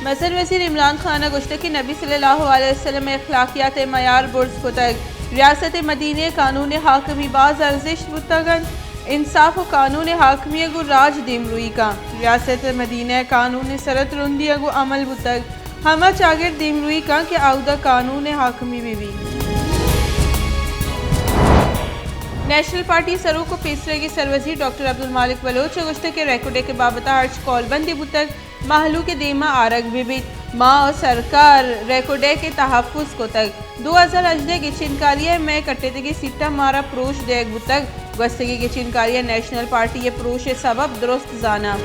مزن وزیر عمران خان ءَ گوشتگ کہ نبی صلی اللہ علیہ وسلم ءِ اخلاقیات ءِ معیار برز کتگ۔ ریاست مدینہ ءِ قانون حاکمی باز ارزشت بوتگ اَنت۔ انصاف ءُ قانون حاکمی ءَ گوں راج دیمروئی کن۔ ریاست مدینہ ءِ قانون ءِ سر ءَ ترندی ءَ گوں عمل بوتگ۔ ہما چاگرد دیمروئی کن کہ اودا قانون حاکمی بہ بیت۔ نیشنل پارٹی ءِ سروک ءُ پیسریگیں سروزیر ڈاکٹر عبدالمالک بلوچ ءَ گوشتگ کہ ریکوڈک ءِ بابت ءَ ہرچ قول بندے بوتگ، مہلوک ءِ دیم ءَ آرگ بہ بیت۔ ما ءُ سرکار ریکوڈک ءِ تحفظ کتگ۔ دو ہزار ہژدہ ءِ گچینکاری ءَ مئے کٹتگیں سیٹاں مارا پروش دئیگ بوتگ۔ گوستگیں گچینکاری ءَ نیشنل پارٹی ءِ پروش ءِ سبب درست زاناں۔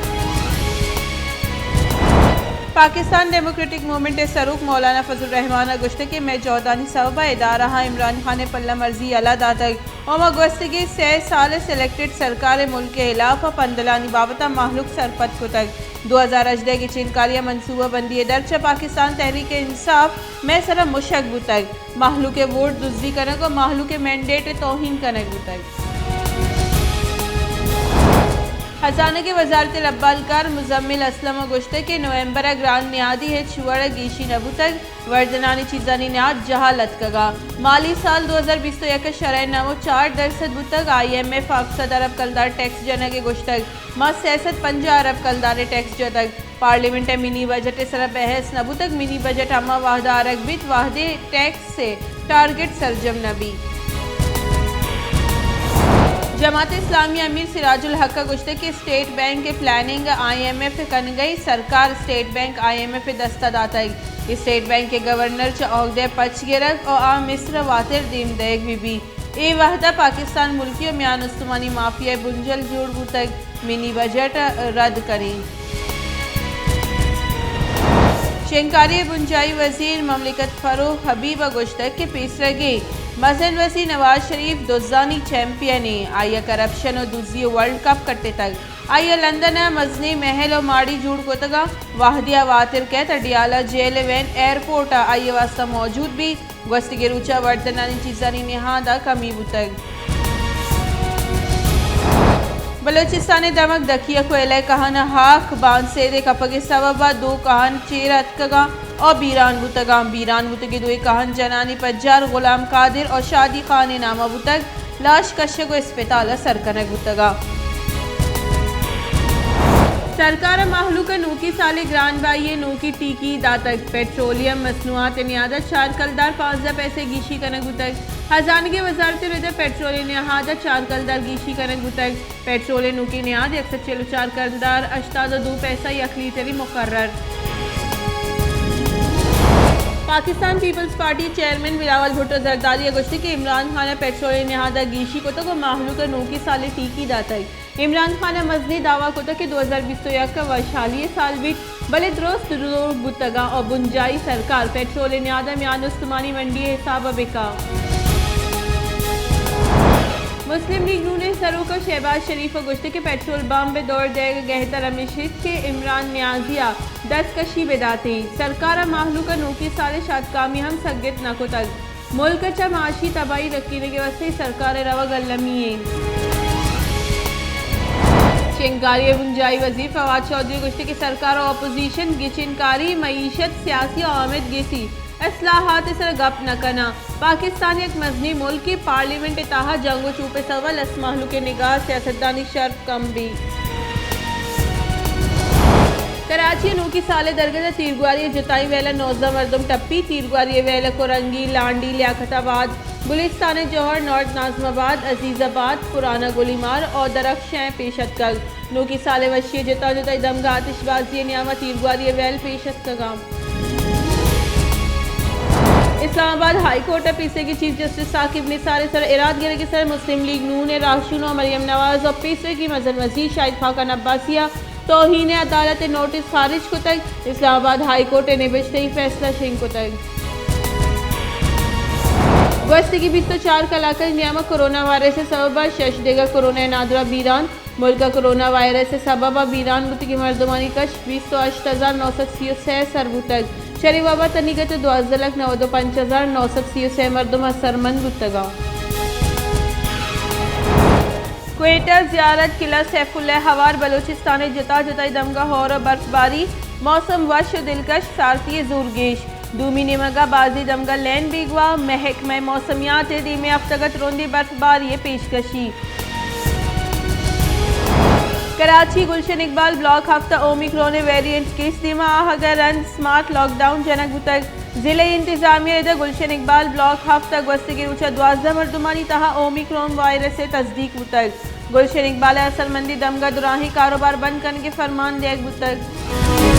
پاکستان ڈیموکریٹک موومنٹ ءِ سروک مولانا فضل الرحمان ءَ گوشتگ کہ مئے جہدانی سبب ءَ ادارہاں عمران خان ءِ پلہ مرزی یلہ داتگ ءُ ما گوستگیں سئے سال ءَ سلیکٹڈ سرکار ءِ ملک ءِ ہلاپ ءَ پندلانی بابت ءَ مہلوک سرپد کتگ۔ دو ہزار ہژدہ ءِ گچینکاری ءِ منصوبہ بندی ءِ در چہ پاکستان تحریک انصاف مئے سرا مشگ بوتگ۔ مہلوک ءِ ووٹ دزی کنگ ءُ مہلوک ءِ مینڈیٹ ءِ توہین کنگ بوتگ۔ ہزانگ ءِ وزارت ءِ لبالکار مزمل اسلم ءَ گوشتگ کہ نومبر ءَ گران نیادی ہچ وڑ ءَ گیشی نہ بوتگ، وردنانی چیزانی نیاد جہل اتکگ ءُ مالی سال دو ہزار بیست ءُ یک ءِ شرح نو ءُ چار درسد بوتگ۔ آئی ایم ایف ءَ ہپت سد ارب کلدار ٹیکس جنگ ءِ گوشتگ، ما سئے سد پنجاہ ارب کلدار ءِ ٹیکس جتگ۔ پارلیمنٹ ءِ منی بجٹ ءِ سرا بحث نہ بوتگ، منی بجٹ ہما وہد ءَ آرگ بیت، وہدے ٹیکس ءِ ٹارگٹ سرجم نہ بیت۔ جماعت اسلامی ءِ امیر سراج الحق ءَ گوشتگ کہ اسٹیٹ بینک ءِ پلاننگ ءُ آئی ایم ایف ءِ کنگ ءَ، سرکار state bank I M F ءِ دست ءَ داتگ۔ اسٹیٹ بینک ءِ گورنر چہ عہدہ ءَ پچ گرگ ءُ آ مصر ءَ واتر دیم دئیگ بہ بیت۔ اے وہد ءَ پاکستان ملکی ءُ میان استمانی مافیا ءِ بنجل جوڑ بوتگ۔ منی بجٹ ءَ رد کنیں۔ شنگکاری ءِ بنجاہی وزیر مملکت فروغ حبیب ءَ گوشتگ کہ پیسرگیں مزن وزیر نواز شریف دزانی چیمپئن ایں، آئی ءَ کرپشن ءُ دزی ءِ ورلڈ کپ کٹتگ، آئی ءَ لندن ءَ مزنیں محل ءُ ماڑی جوڑ کتگ اَنت، وہدے آ واتر کئیت، اڈیالہ جیل ءِ وین ایئرپورٹ ءَ آئی ءِ واستہ موجود بیت۔ گوستگیں روچ ءَ وردنانی چیزانی نہاد ءَ کمی بوتگ۔ بلوچستان ءِ دمگ دکی ءَ کوئلہ ءِ کہن ءَ ہاک بانسید ءِ کپگ ءِ سبب ءَ دو کہن چیر ءَ اتکگ اَنت ءُ بیران بوتگ اَنت۔ بیران بوتگیں دوئیں کہن جنانی پجار غلام قادر ءُ شادی خان ءِ نام ءَ بوتگ۔ لاش کشگ ءُ اسپتال ءَ سر کنگ بوتگ اَنت۔ سرکار ءَ مہلوک ءَ نوکیں سال ءِ گران بہائی ءِ نوکیں ٹیکی داتگ۔ پیٹرولیم مصنوعات ءِ نیاد ءَ چار کلدار پانزدہ پیسہ گیشی کنگ بوتگ۔ ہزانگ ءِ وزارت ءِ رد ءَ پیٹرول ءِ نہاد ءَ چار کلدار گیشی کنگ بوتگ۔ پیٹرول ءِ نوکیں نیاد یک سد چل ءُ چار کلدار ہشتاد ءُ دو پیسہ یک لیٹرے مقرر۔ پاکستان پیپلز پارٹی ءِ چیئرمین بلاول بھٹو زرداری ءَ گوشتگ کہ عمران خان ءَ پیٹرول ءِ نہاد ءَ گیشی کتگ ءُ مہلوک ءَ نوکیں سال ءِ ٹیکی داتگ۔ عمران خان ءَ مزنیں دعویٰ کتگ کہ دو ہزار بیست ءُ یک ءَ وشحالی ءِ سال بیت، بلے درست دروگ بوتگ اَنت ءُ بنجاہی سرکار پیٹرول ءِ نیاد ءَ میان استمانی منڈی ءِ حساب ءَ بکا۔ مسلم لیگ نون ءِ سروک ءَ شہباز شریف ءَ گوشتگ کہ پیٹرول بمب ءِ دور دئیگ ءِ گہتر ہمیش اِنت کہ عمران نیازی ءَ دستکشی بداتیں۔ سرکار ءَ مہلوک ءَ نوکیں سال ءِ شاتکامی ہم سگت نہ کتگ۔ ملک ءَ چہ معاشی تباہی رکینگ ءِ واستہ سرکار ءِ روگ المی ایں۔ شنگکاری ءِ بنجاہی وزیر فواد چوہدری ءَ گوشتگ کہ سرکار ءُ اپوزیشن گچینکاری، معیشت، سیاسی ءُ آمدگسی اصلاحات ءِ سر ءَ گپ نہ کن اَنت۔ پاکستان یک مزنیں ملکے، پارلیمنٹ ءِ تہا جنگ ءُ چوپ ءِ سبب ءَ لس مہلوک ءِ نگاہ سیاستدانی شرپ کم بیت۔ کراچی ءَ نوکی سال ءِ درگت ءَ تیرگواری ءِ جتائیں ویل ءَ نوزدہ مردم ٹپی۔ تیرگواری ءِ ویل ءَ کرنگی، لانڈی، لیاقت آباد، گلستان جوہر، نارتھ ناظم آباد، عزیز آباد، پرانا گولیمار ءُ درخشیں پیش اتکگ۔ نوکی سال ءِ وشی ءِ جتا جتائیں دمگ ءَ آتش بازی ءِ نیام ءَ تیرگواری ءِ ویل پیش اتکگ اَنت۔ اسلام آباد ہائی کورٹ ءَ پیسریگیں چیف جسٹس ثاقب نثار ءِ سر ءَ ارادگرگ ءِ سر ءَ مسلم لیگ نون ءِ راہشون ءُ مریم نواز ءُ پیسریگیں مزن وزیر شاہد خاقان عباسی ءَ توہین ءِ عدالت ءِ نوٹس خارج کتگ۔ اسلام آباد ہائی کورٹ ءِ نبشتہی فیصلہ شنگ کتگ۔ گوستگیں بیست ءُ چار کلاک ءِ نیام ءَ کرونا وائرس ءِ سبب ءَ شش دگہ کرونا ءِ نادراہ بیران۔ ملک ءَ کرونا وائرس ءِ سبب ءَ بیران بوتگیں مردمانی کش بیست ءُ ہشت ہزار نو سد سی ءُ سے سر بوتگ۔ شری وبا ءِ تنیگت ءَ دوازدہ لکھ نود ءُ پنچ ہزار نو سد سی ءُ سے مردم ءَ سرمند بوتگ اَنت۔ کوئٹہ، زیارت، قلعہ سیف اللہ ءِ ہوار بلوچستان ءِ جتا جتائیں دمگاں ہور ءُ برفباری، موسم وش ءُ دلکش، سارتی ءِ زورگیش۔ دومی نیمگ ءَ بازیں دمگاں لین بیگواہ، محکمہ موسمیات ءِ دیمی ہفتگ ءَ ترندیں برفباری ءِ پیشکشی۔ کراچی، گلشن اقبال بلاک ہفت ءَ اومیکرون ءِ ویریئنٹ کیس دیما آہگ ءَ رند سمارٹ لاک ڈاؤن جنگ بوتگ۔ ضلعی انتظامیہ ءَ ادا گلشن اقبال بلاک ہفت ءَ گوستگیں روچ ءَ دوازدہ مردمانی تہا اومیکرون وائرس ءِ تصدیق بوتگ۔ گلشن اقبال ءِ اثرمندیں دمگ ءَ دراہیں کاروبار بند کنگ ءِ فرمان دیگ بوتگ۔